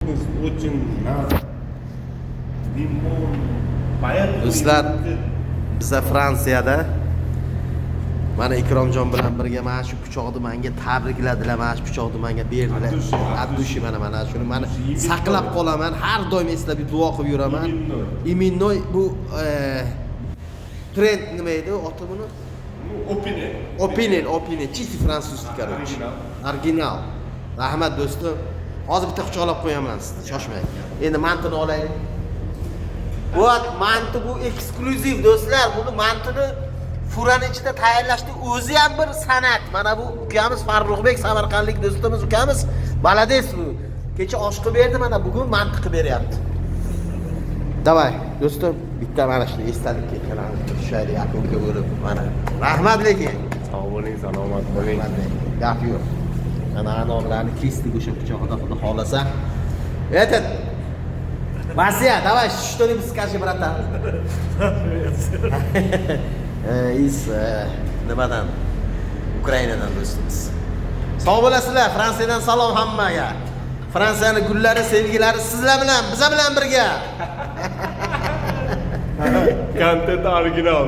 Вкус очень надо. Лимон. Поэтому Do'stlar, иммунитет. Biza Fransiyada mana Ikromjon bilan birga mana shu pichoqni menga tabrikladilar, mana shu pichoqni menga berdilar. От души, от От души mana shuni mana Именной. Saqlab qolaman, har doim eslab duo qilib yuraman. Именной. Именной bu trend nima edi oti buni? Ну, Opinel. Opinel, Opinel, чистый французский, короче. Original. Original. Rahmat, do'stim. Hozir bitta quchoqlab qo'yaman sizni, shoshmang. Endi mantini olaylik. Вот, manti bu eksklyuziv, do'stlar. Buni mantini furani ichida tayyorlashni o'zi ham bir san'at. Mana bu ukamiz Farruxbek, samarqandlik do'stimiz, ukamiz. Молодец bu. Kecha osh qilib berdi, mana bugun manti qilib beryapti. Давай, do'stim, bitta mana shuni esdalikka ikkalamiz tushaylik aka uka bo'lib mana. Rahmat lekin. Sog' bo'ling, salomat bo'ling. Rahmat, gap yo'q. Mana anorlarni kesdik o'sha pichoqda, xudo xohlasa. Этот Вася, давай что-нибудь скажи, братан. Из nimadan? Ukrainadan do'stimiz. Sog' bo'lasizlar, Fransiyadan salom hammaga. Fransiyani gullari, sevgilari sizlar bilan, biza bilan birga. Kontent original.